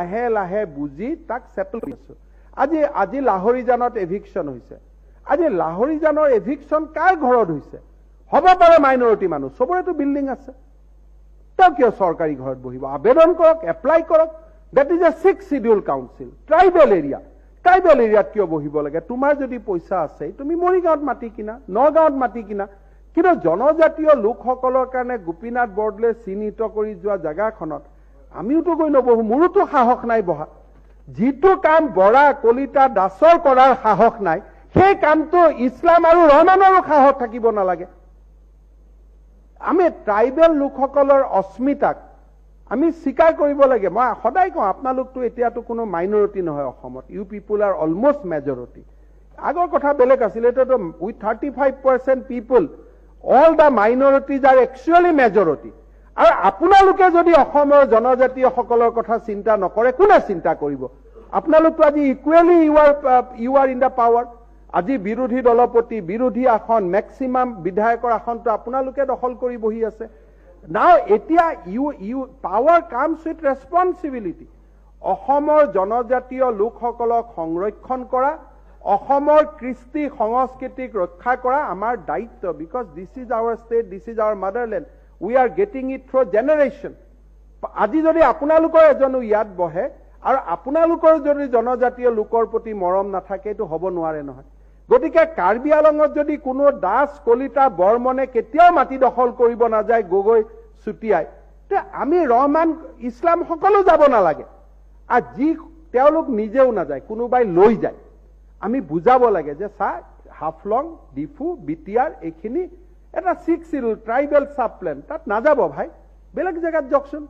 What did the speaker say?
লাহে লাহে বুজি তাক ছেটেল কৰি আছো। আজি লাহৰিজানত এভিকশ্যন হৈছে। আজি লাহৰিজানৰ এভিকশ্যন কাৰ ঘৰত হৈছে? হ'ব পাৰে মাইনৰিটি মানুহ, চবৰেতো বিল্ডিং আছে, তেওঁ কিয় চৰকাৰী ঘৰত বহিব? আবেদন কৰক, এপ্লাই কৰক। That is a Sixth Schedule Council, tribal area. Tribal এৰিয়াত কিয় বহিব লাগে? তোমাৰ যদি পইচা আছে, তুমি মৰিগাঁৱত মাটি কিনা, নগাঁৱত মাটি কিনা। কিন্তু জনজাতীয় লোকসকলৰ কাৰণে গোপীনাথ বৰদলৈ চিহ্নিত কৰি যোৱা জেগাখনত আমিওতো গৈ নবহো। মোৰোতো সাহস নাই বহা। যিটো কাম বৰা, কলিতা, দাসৰ কৰাৰ সাহস নাই, সেই কামটো ইছলাম আৰু ৰহমানৰো সাহস থাকিব নালাগে। আমি ট্ৰাইবেল লোকসকলৰ অস্মিতাক আমি স্বীকাৰ কৰিব লাগে। মই সদায় কওঁ, আপোনালোকতো এতিয়াতো কোনো মাইনৰিটি নহয় অসমত। You people are almost majority. আগৰ কথা বেলেগ আছিলে। এতিয়াতো with 35% people, all the minorities are actually majority. আৰু আপোনালোকে যদি অসমৰ জনজাতীয়সকলৰ কথা চিন্তা নকৰে, কোনে চিন্তা কৰিব? আপোনালোকতো আজি equally you are in the power. আজি বিৰোধী দলপতি, বিৰোধী আসন, মেক্সিমাম বিধায়কৰ আসনটো আপোনালোকে দখল কৰি বহি আছে। নাও এতিয়া you power comes with responsibility. অসমৰ জনজাতীয় লোকসকলক সংৰক্ষণ কৰা, অসমৰ কৃষ্টি সংস্কৃতিক ৰক্ষা কৰা আমাৰ দায়িত্ব, because this is our state, this is our motherland. We are getting it through generation. আজি যদি আপোনালোকৰ এজনো ইয়াত বহে আৰু আপোনালোকৰ যদি জনজাতীয় লোকৰ প্ৰতি মৰম নাথাকে, এইটো হ'ব নোৱাৰে নহয়। গতিকে কাৰ্বি আলঙত যদি কোনো দাস, কলিতা, বৰ্মনে কেতিয়াও মাটি দখল কৰিব নাযায়, গগৈ, চুতীয়াই, তে আমি ৰহমান, ইছলাম সকলো যাব নালাগে। আৰু যি তেওঁলোক নিজেও নাযায়, কোনোবাই লৈ যায়। আমি বুজাব লাগে যে চা, হাফলং, ডিফু, বিটিআৰ এইখিনি এটা Sixth Schedule tribal sub plan, তাত নাযাব ভাই, বেলেগ জেগাত যাওকচোন।